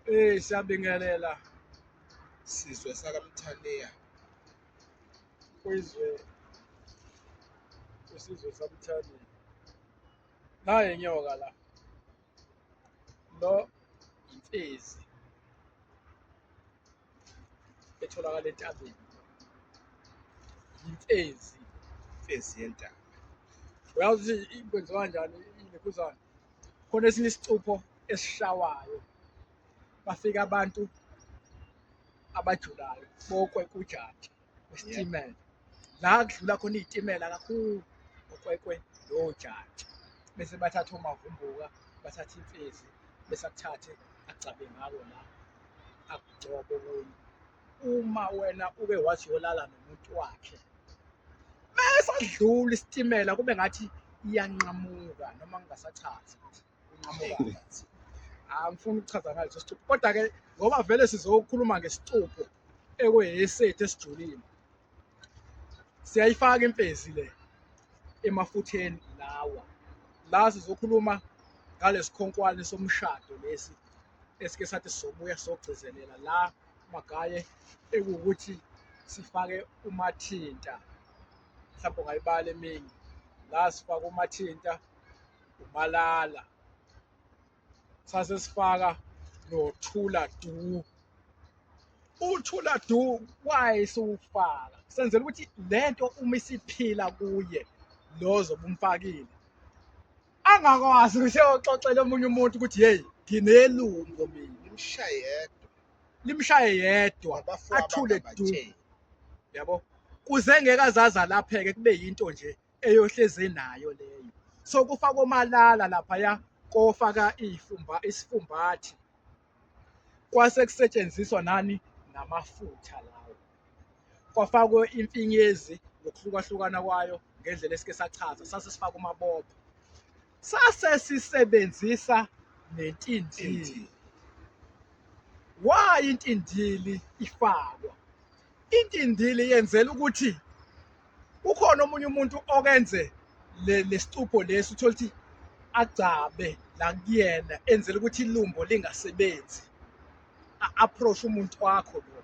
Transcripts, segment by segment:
Siyabingelela Sizwe sakaMthaniya. Kwizwe kwisizwe saMthaniya. Nayi inyoka la, lo imfezi etholakala entabeni, imfezi. Imfezi yentaba. Uyazi ukuthi kwenziwa kanjani ilokhuzana? Khona esinye isicupho esishawayo, bafika abantu abajulayo bokwekwe ujantshi wesitimela. La kudlula khona iy'timela kakhulu okwekwe lowo jantshi. Bese bathatha omavumbuka, bathathe imfezi, bese akuthathe agcabe ngako la, akugcobe okunye. Uma wena uke wathi uyolala nomuntu wakhe, mese adlula isitimela kube ngathi iyanqamuka noma ngingasachazi ukuthi unqamuka. Angifuni ukuchaza ngaleso sicupho, kodwa-ke ngoba vele sizokhuluma ngesicupho ekuyesethu esijulile, siyayifaka imfezi le emafutheni lawa. La sizokhuluma ngalesikhonkwane somshado lesi esike sathi sizobuya sizogcizelela la magaye ekuwukuthi sifake umathinta, mhlawumbe ungayibala eminye. La sifaka umathinta, umalala, sase sifaka nothula du. Uthula du why siwufaka? Senzela ukuthi lento uma isiphila kuye lo zobe umfakile angakwazi ukuthi eyoxoxela omunye umuntu ukuthi hey nginelumbo mina. Limshaye yedwa. Limshaye yedwa, Abafowabo athule du. angabatsheli. Yabo? Kuze ngeke azaze alapheke kube yinto nje eyohlezi enayo leyo. So kufaka omalala laphaya kofaka ifumba isifumbathi. Kwase kusetshenziswa nani namafutha lawo. Kwafakwa imfinyezi ngokuhlukahlukana kwayo ngendlela esike sachaza, sase sifaka umabopho. Sase sisebenzisa nentindili. Why intindili ifakwa? Intindili yenzela ukuthi kukhona omunye umuntu okenze lesicupho lesi, uthole ukuthi agcabe la kuyena enzela ukuthi ilumbo lingasebenzi, a-approach umuntu wakho lo.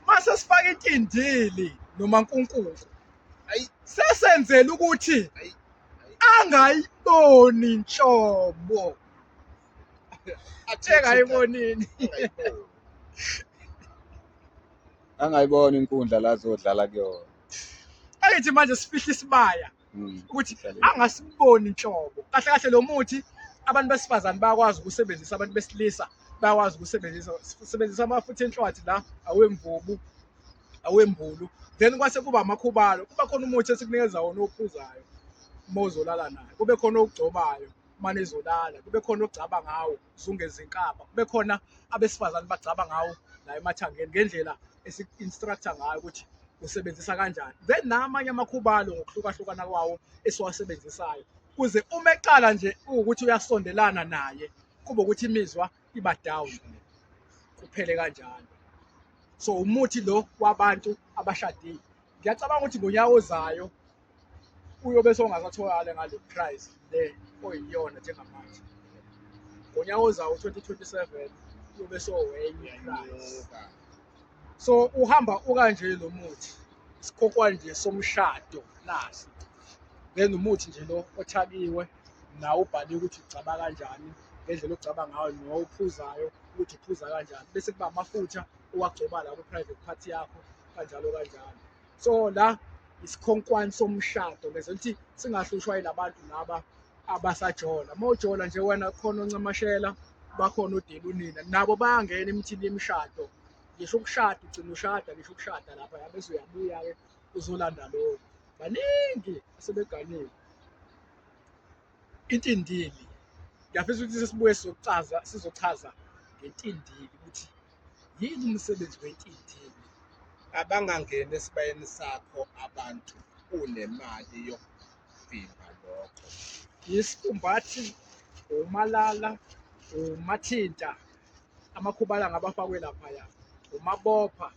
Mase sifaka intindili noma nkunkunku, Ayi. sesenzela ukuthi Ayi. angayiboni nhlobo. Athi Engayibonini. Angayiboni. Angayibona inkundla la azodlala kuyona. Angithi manje sifihla isibaya ukuthi angasiboni nhlobo. Kahle kahle lo muthi abantu besifazane bayakwazi ukusebenzisa, abantu besilisa bayakwazi ukusebenzisa. Sisebenzisa amafutha enhlwathi la, awemvubu, awembulu. Then kwase kuba amakhubalo, kuba khona umuthi esikunikeza wona owuphuzayo uma uzolala naye, kube khona owugcobayo uma nizolala, kube khona ogcaba ngawo zungeza inkaba, kube khona abesifazane bagcaba ngawo la emathangeni ngendlela esi-instructor ngayo ukuthi usebenzisa kanjani. Then namanye amakhubalo ngokuhlukahlukana kwawo esiwasebenzisayo, kuze uma eqala nje ukuthi uyasondelana naye kube ukuthi imizwa iba down, kuphele kanjalo. So umuthi lo wabantu abashadile, ngiyacabanga ukuthi ngonyaka ozayo uyobe sewungasatholakala ngale price le oyiyona njengamanje. Ngonyaka ozayo 2027 uyobe sowenye price. So uhamba ukanje lo muthi, isikhonkwane nje somshado nasi. Then umuthi nje lo othakiwe nawo ubhaliwe ukuthi ugcaba kanjani, ngendlela ogcaba ngayo nowuphuzayo ukuthi uphuza kanjani, bese kuba amafutha owagcoba la ku-private part yakho kanjalo kanjalo. So la isikhonkwane somshado ngenzela ukuthi singahlushwa yilabantu laba abasajola. Uma ujola nje wena khona oncamashela, bakhona odelunina, nabo bayangena emithini yemishado. Ngisho ukushada ugcina ushada, ngisho ukushada lapha bese uyabuya-ke uzolanda lokho. Baningi asebeganile. Intindili, ngiyafisa ukuthi sesibuye sizochaza ngentindili ukuthi yini umsebenzi wentindili. Abangangeni esibayeni sakho abantu unemali yokuvimba lokho. Isifumbathi, umalala, umathinta, amakhubala ngabafakwe laphaya, umabopha,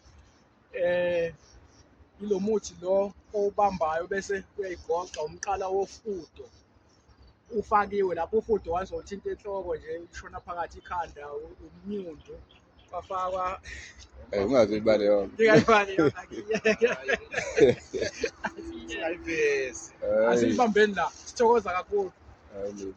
ilo muthi lo owubambayo bese uyayigoqa, umqala wofudo. Ufakiwe lapho ufudo wazothinta enhloko nje, ushona phakathi ikhanda, umnyundu kwafakwa. Ungaze uyibale yonke. Ngingayibali yona. Singayivezi. Hayi, Asiyibambeni la, sithokoza kakhulu. hayi.